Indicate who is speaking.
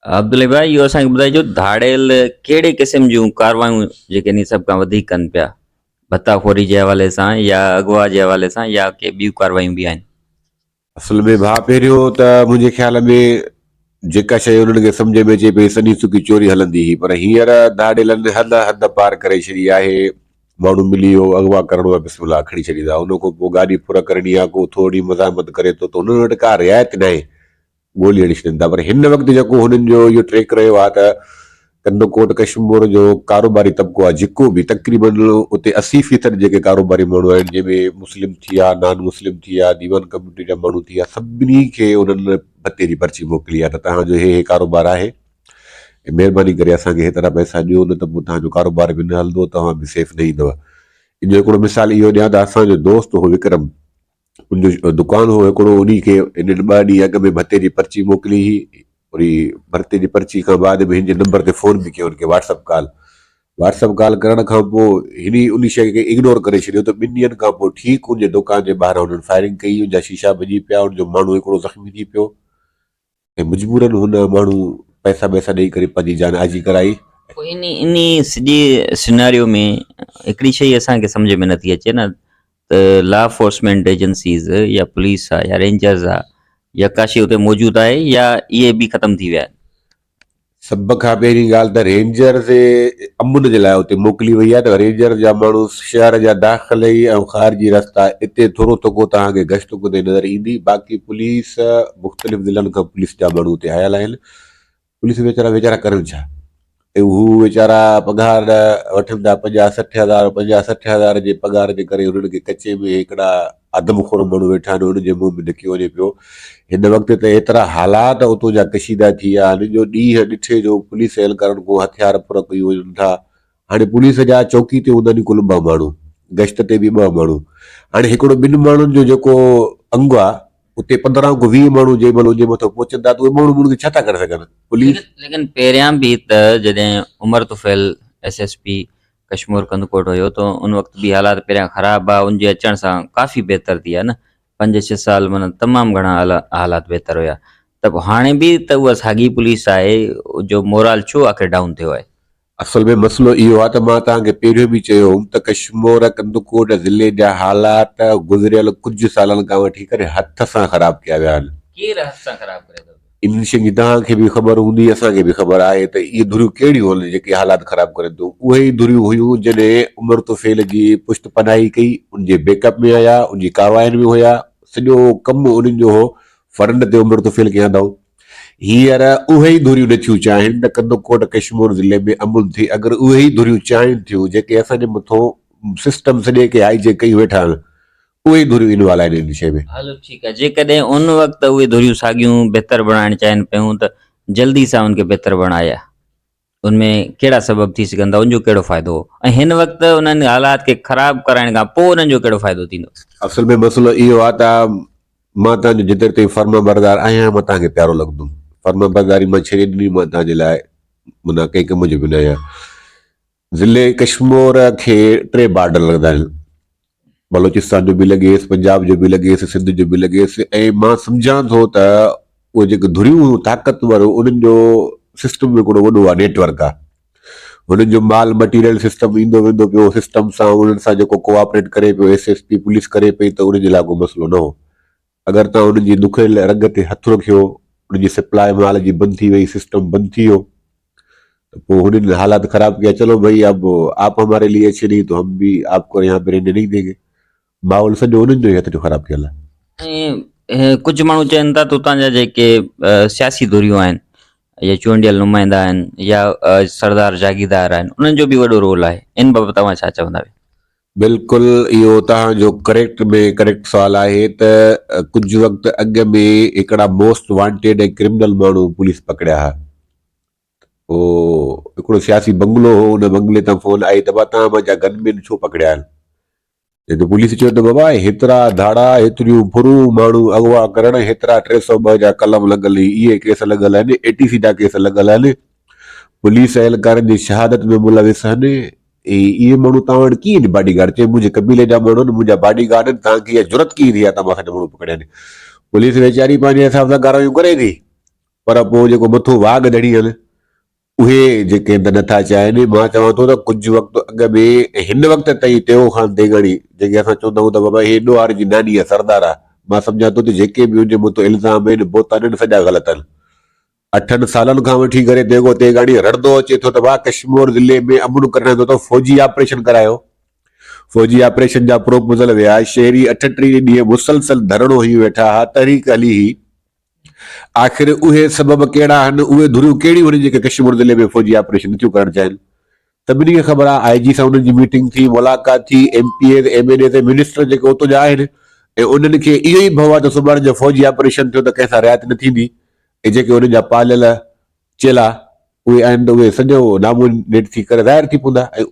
Speaker 1: عبدالحئي ڀائي اهو اسان کي ٻڌائجو ڌاڙيل ڪهڙي قسم جون ڪاروايون جيڪي انهي سڀ کان وڌيڪ ڪن پيا ڀتا خوري جي حوالي سان يا اغوا جي حوالي سان يا ڪي ٻيون ڪاروايون به آهن.
Speaker 2: اصل ۾ ڀاء پهريون ته منهنجي خيال ۾ جيڪا شيء انهن کي سمجهه ۾ اچي پئي سنهي سڪي چوري هلندي هئي پر هينئر ڌاڙيلن حد حد پار ڪري ڇڏي آهي ماڻهو ملي ويو اغوا ڪرڻو آهي بسم الله کڻي ڇڏيندا ان کان پوء گاڏي ڦر ڪرڻي آهي ڪو ٿورڙي مزاحمت ڪري ٿو ته هنن وٽ ڪا رعايت ناهي ڳولي هڻي ڇڏين ٿا پر هن وقت جيڪو هنن جو اهو ٽريڪ رهيو آهي ته ڪنڌڪوٽ ڪشمور جو ڪاروباري طبقو آهي جيڪو به تقريبن اتي 80 فيصد جيڪي ڪاروباري ماڻهو آهن جنهن ۾ مسلم ٿي ويا نان مسلم ٿي ويا ديوان ڪميونٽي جا ماڻهو ٿي ويا سڀني کي انهن ڀتي جي پرچي موڪلي آهي ته توهان جو هي هي ڪاروبار آهي ۽ مهرباني ڪري اسان کي هيترا پئسا ڏيو نه ته پوء توهان جو ڪاروبار به نه هلندو توهان به سيف نه ايندؤ ان جو هڪڙو مثال اهو ڏيان ته اسان جو دوست هو وڪرم ان جو دڪان هو هڪڙو انهي کي هنن ٻه ڏينهن اڳ ۾ ڀتي جي پرچي موڪلي هئي وري ڀرتي جي پرچي کان بعد ۾ هن جي نمبر تي فون به ڪيو هن کي WhatsApp call WhatsApp call ڪرڻ کان پوء هن انهي شيء کي اگنور ڪري ڇڏيو ته ٻن ڏينهن کان پوء ٺيڪ ان جي دڪان جي ٻاهران هنن فائرنگ ڪئي ان جا شيشا ڀڄي پيا ان جو ماڻهو هڪڙو زخمي ٿي پيو ۽ مجبورن هن ماڻهو پئسا ٻئسا ڏئي ڪري پنهنجي جان آجي ڪرائي.
Speaker 1: پوء انهي انهي سڄي سيناريو ۾ هڪڙي شيء اسان کي سمجهه ۾ نٿي اچي نه ته لا انفورسمينٽ ايجنسيز يا پوليس آ يا رينجرز آ يا ڪا شيء اتي موجود آهي يا اهي به ختم ٿي ويا آهن.
Speaker 2: سڀ کان پهرين ڳالهه ته رينجرز امن جي لاء اتي موڪلي وئي آهي ته رينجرز جا ماڻهو شهر جا داخلي ۽ خارجي رستا اتي ٿورو ٿڪو توهان کي گشت ڪندي نظر ايندي باقي پوليس مختلف ضلعن کان پوليس جا ماڻهو اتي آيل آهن پوليس ويچارا ويچارا ڪرن ڇا ۽ هو ويچارا پگهار وٺن ٿا 50 60 هزار 50 60 هزار جي پگهار جي ڪري هنن کي ڪچي ۾ هڪڙا آدم خور ماڻهو ويٺا آهن انهن جي منهن ۾ ڌڪيو وڃي پيو. هن وقت ته ايترا حالات اتو جا ڪشيده ٿي ويا آهن جو ڏينهن ڏٺي جو پوليس اهلڪارن کان هٿيار ڦر ڪيون وڃن ٿا. هاڻي پوليس جا چوڪي تي هوندا آهن ڪل ٻه ماڻهو، گشت تي به ٻه ماڻهو. هاڻي هڪڙو ٻن ماڻهن جو جيڪو انگ آهي اتي 15 کان 20 ماڻهو جنهن مهل ان جي مٿان پهچن ٿا ته اهي ماڻهو به ان کي ڇا ٿا ڪري سگهن؟ پوليس.
Speaker 1: ليڪن پهريان به ته جڏهن Umar Tufail S S P Kashmore Kandhkot هيو ته ان وقت به حالات پهريان خراب هئا ان جي اچڻ سان ڪافي بهتر ٿي ويا نه پنج ڇهه سال معنيٰ تمام گهڻا حالات بهتر هيا ته پوء هاڻي به ته اها ساڳي پوليس آهي جو مورال ڇو آخر ڊائون ٿيو آهي؟
Speaker 2: اصل ۾ مسئلو اهو آهي ته مان توهان کي پهريون به چيو هوم ته ڪشمور ڪنڌڪوٽ ضلعي جا حالات گذريل ڪجهه سالن کان وٺي ڪري هٿ سان خراب ڪيا ويا آهن.
Speaker 1: ڪير هٿ سان خراب ڪري ٿو؟
Speaker 2: انهن شين جي توهان کي به خبر هوندي، اسان کي به خبر آهي ته اهي ڌريون ڪهڙيون هن جيڪي حالات خراب ڪرين ٿيون. اهي ئي ڌريون هيون جڏهن عمر طفيل جي پشت پناهي ڪئي، ان جي بيڪ اپ ۾ آيا، ان جي ڪارواين ۾ هيا، سڄو ڪم انهن جو هو، فرنٽ تي عمر طفيل کي آندائون. هينئر اهي ئي ڌريون نٿيون چاهين ته ڪنڌڪوٽ ڪشمور ضلعي ۾ امن ٿئي، اگر اهي ئي ڌريون چاهين ٿيون جيڪي اسان جي مٿو سسٽم سڄي کي هائي جيڪ ڪيون ويٺا آهن، اهي ڌريون انوالو آهن ان شيء ۾.
Speaker 1: هلو ٺيڪ آهي جيڪڏهن ان وقت اهي ڌريون ساڳيون بهتر بڻائڻ چاهين پيون ته جلدي سان ان کي بهتر بڻايا ان ۾ ڪهڙا سبب ٿي سگهن ٿا ان جو ڪهڙو فائدو هو ۽ هن وقت انهن حالات کي خراب ڪرائڻ کان پوء انهن جو ڪهڙو فائدو ٿيندو.
Speaker 2: اصل ۾ مسئلو اهو آهي ته مان توهان جو جيتري تائين فرمانبردار آهيان مان توهان کي پيارو لڳندم فرمانبرداري مان ڇڏي ڏني مان توهان جي لاء معنيٰ ڪنهن ڪم جو به نه آهيان. ضلعي ڪشمور کي ٽي بارڊر لڳندا آهن بلوچستان جو به لڳيس پنجاب جو به لڳيس سنڌ جو به لڳيس ۽ مان سمجهان ٿو ته اهي جيڪي ڌريون هيون طاقتور انهن جو سسٽم به هڪڙو وڏو آهي نيٽورڪ آهي هنن جو مال مٽيريل سسٽم ايندو ويندو پيو سسٽم سان انهن سان جيڪو ڪوآپريٽ ڪري پيو ايس ايس پي پوليس ڪري پئي ته انهن جي لاء ڪو مسئلو نه هو اگر توهان انهن جي ڏکيل رڳ تي هٿ رکيو، انهن جي سپلاء مال جي بند ٿي وئي، سسٽم بند ٿي ويو ته پوء هنن حالات خراب ڪيا، چلو ڀئي اب آپ هماري ليي اڇي نهين تو هم ڀي آپ ڪو يهان پي رهني نهين دينگي. ماحول سڄو انهن جو ئي هٿ جو خراب ڪيل آهي.
Speaker 1: ۽ ڪجهه ماڻهو چون ٿا ته اتان جا جيڪي سياسي ڌريون آهن يا چونڊيل نمائندا آهن يا سردار جاگيردار آهن انهن جو به وڏو رول آهي ان بابت اوهان ڇا چوندا؟
Speaker 2: بلڪل اهو توهان جو ڪريڪٽ ۾ ڪريڪٽ سوال آهي ته ڪجهه وقت اڳ ۾ هڪڙا موسٽ وانٽيڊ ۽ ڪرمنل ماڻهو پوليس پڪڙيا ها پوء هڪڙو سياسي بنگلو هو ان بنگلي تان فون آئي ته بابا توهان منهنجا گن مين ڇو پڪڙيا آهن ته پوليس چيو ته بابا هيترا ڌاڙا هيتريون ڦرون ماڻهو اغوا ڪرڻ هيترا 302 جا قلم لڳل اهي ڪيس لڳل آهن اي ٽي سي جا ڪيس لڳل آهن پوليس اهلڪارن جي شهادت ۾ ملوث آهن اهي ماڻهو توهان وٽ ڪيئن آهن باڊي گارڊ؟ چيائين منهنجي قبيلي جا ماڻهو آهن، منهنجا باڊي گارڊ آهن، توهان کي اها جرئت ڪيئن ٿي آهي ته مان سان ماڻهو پڪڙيا آهن؟ پوليس ويچاري پنهنجي حساب سان ڪارروايون ڪري ٿي، پر پوء جيڪو مٿو واڳ ڌڻي آهن اهي جيڪي ته نٿا چاهين. مان چوان ٿو ته ڪجهه وقت اڳ ۾ ۽ هن وقت تائين تيغو خان تيغاڻي جنهن کي اسان چوندا آهيون ته بابا هي ڏوهاري جي ناني آهي سردار آهي مان سمجهان ٿو ته جيڪي به ان جي مٿو الزام آهن بهتان آهن سڄا غلط آهن. اٺن سالن کان وٺي ڪري تيغو تيغاڻي رڙندو اچي ٿو ته ڀاء ڪشمور ضلعي ۾ امن ڪرڻ ٿو ته فوجي آپريشن ڪرايو. فوجي آپريشن جا پروپوزل ويا شهري 38 ڏينهن مسلسل ڌرڻو هنيون ويٺا ها تحريڪ هلي هئي. آخر اهي سبب ڪهڙا آهن، اهي ڌريون ڪهڙيون آهن جيڪي ڪشمور ضلعي ۾ فوجي آپريشن نٿيون ڪرڻ چاهين؟ سڀني کي خبر آهي آء جي سان انهن جي ميٽنگ ٿي، ملاقات ٿي، M P As, M N As ۽ minister جيڪي اتو جا آهن ۽ انهن کي اهو ئي ڀؤ آهي ته سڀاڻي جو فوجي آپريشن ٿيو ته ڪنهن سان رعايت نه ٿيندي ۽ جيڪي انهن جا پاليل چيلا اهي آهن ته اهي سڄو نامو نيٺ ٿي ڪري ظاهر ٿي پوندا ۽